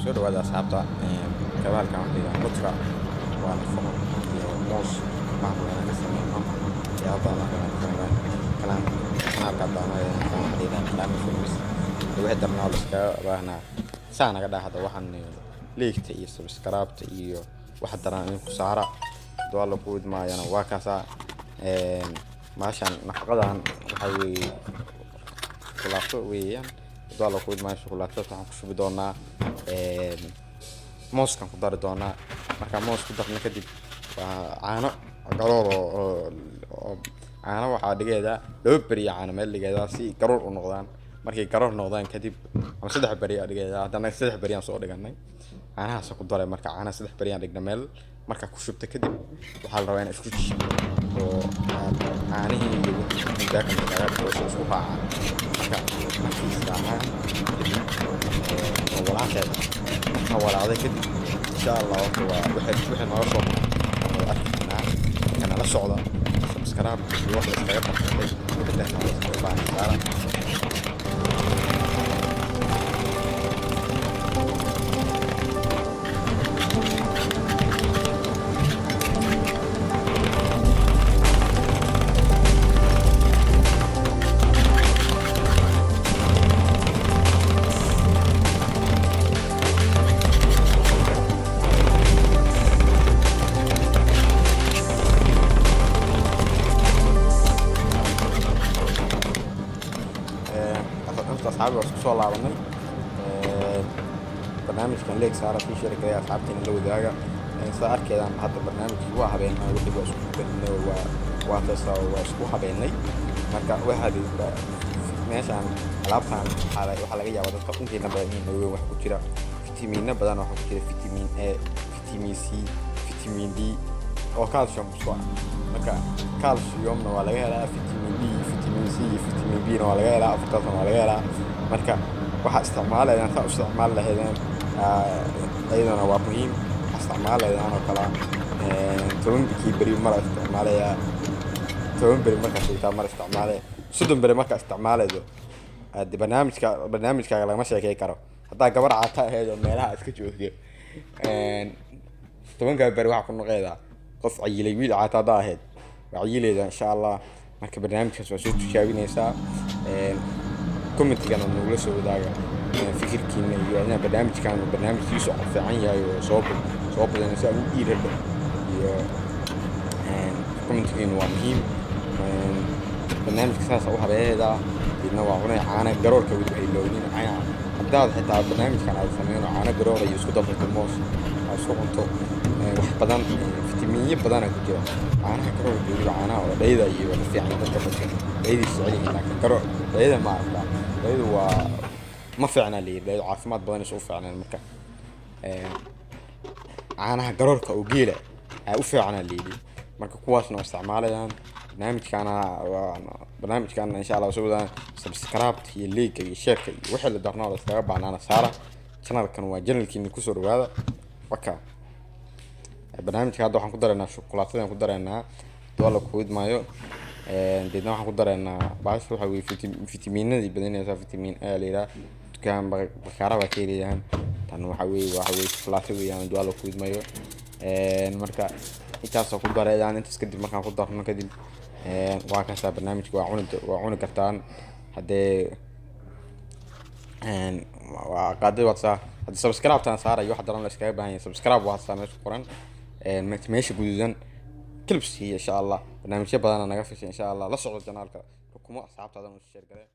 Soo dhawaada asxaabta. Kabaalkan waxa la yidhaha Nutra, waa nafaqo iyo moos baan rabnaa inaan ka sameyno. Waxyaabo badan baan rabnaa inaan ka sameyno. Kanaalka daawanaya waxaa la yidhaha Kalaami Films. Wixii darnaa la iskaga baahnaa saa naga dhaha. Hadda waxaan liigta iyo subscribe-ta iyo waxa daran in ku saara haduu Alla kuu idmaayana waa kaasaa. Maashan nafaqadan waxaa weeye shukulaato weeyaan. Haduu Alla kuu idmaayo shukulaatada waxaan ku shubi doonaa mooskan ku dari doonaa. Markaa moos ku darno kadib waa caano garoor oo caano waxaa dhigeedaa 2 beri, caano meel dhigeedaa si garoor u noqdaan. Markay garoor noqdaan kadib ama 3 beri aa dhigeedaa. Haddana 3 beri aan soo dhiganay caanahaas ku daray. Marka caanaha 3 beri aan dhigna meel, markaa ku shubta kadib waxaa la rabaa inaad isku jiido oo aad caanihii iyo wixii daakan kaga dhigto si isku raacaan. Marka markay israacaan kadib oo walaaqeeda markaa walaaqday kadib, insha Allah horta waa wixii nooga soo baxay waan wada arki karnaa. Marka nala socda, subscribe iyo wax la iskaga bartay, wixii darnaa la iskaga baahan saara. Horta asxaabi waa isku soo laabanay. Barnaamijkan leeg saara, sii share gareeya, asxaabtiina la wadaaga. Sida arkeedaan hadda barnaamijkii waa habeenay, wixii waa isku gelinay, waa taasa, waa isku habeenay. Marka waxaa meeshaan alaabtan waxaa laga yaabaa dadka intiina badan inay ogeyn wax ku jira. Fitamiino badan waxaa ku jira, fitamiin A, fitamiin C, fitamiin D oo calcium isku ah. Marka calciumna waa laga helaa, fitamiin D, fitamiin C iyo fitamiin B na waa laga helaa, afartaasna waa laga helaa. Marka waxaa isticmaalaydaan saa u isticmaali lahaydeen iyadana waa muhiim. Waxaa isticmaalaydaan oo kala 10kii beri mar isticmaalayaa, 10 beri markaa joogtaa mar isticmaale, 30 beri markaa isticmaalaydo. Hade barnaamijkaaga lagama sheekey karo. Haddaa gabar caata ahayd oo meelaha iska joogto, 10kaa beri waxaa ku noqeedaa qof cayilay. Wiil caata haddaa ahayd waa cayilayda insha Allah. Marka barnaamijkaas waa soo tijaabinaysaa, commentigana nagula soo wadaaga fikirkiina iyo inaa barnaamijkan barnaamijkiisu fiican yahay oo soo badano si aan u dhiirano iyo commentigiina waa muhiim. Barnaamijka saas u habeedaa idna waa cunay caana garoorka weliba hayloownin. Caana haddaad xitaa barnaamijkan aad sameyno caano garoor iyo isku darsato moos aad isku cunto, wax badan fitamiinyo badana ku jira caanaha garoorka. Weliba caanaha oo dhayda iyo waa ka fiican dadka dhayda jecel yihiin, laakiin garoor dhayda ma aragtaa, dhaydu waa ma fiicna la yidhi, dhaydu caafimaad badan isu fiicnaan. Marka caanaha garoorka oo geela aa u fiicnaa la yidhi. Marka kuwaasna waa isticmaalayaan. Barnaamijkaana waa barnaamijkaana insha Allah soo wadaan. Subscribe iyo like iyo share iyo wixii la darnaa la iskaga baahnaana saara. Channelkan waa channelkiina, kusoo dhawaada. Waka barnaamijka hadda waxaan ku dareynaa shukulaatadan ku dareynaa haduu Alla kuu idmaayo. Deedna waxaan ku dareynaa bahasha waxaa weye fitamiinadii badinaysaa, fitamiin A la yidhaha, dukaan bakaara baa ka helayaan. Tan waxaa weye shukulaato weeyaan haduu Alla kuu idmayo. Marka intaasoo ku dareeyaan, intaas kadib markaan ku darno kadib waa kaasaa barnaamijka waa cuni kartaan. Haddee waa qaadada waad saa hadda subscribe-tan saarayo wax daran la iskaga baahan yahay. Subscribe waa saa meesha ku qoran, meesha guduudan clips iyo insha Allah barnaamijyo badana naga fishay insha Allah. La socdo channelka, rukumo, asxaabtaadana u share garee.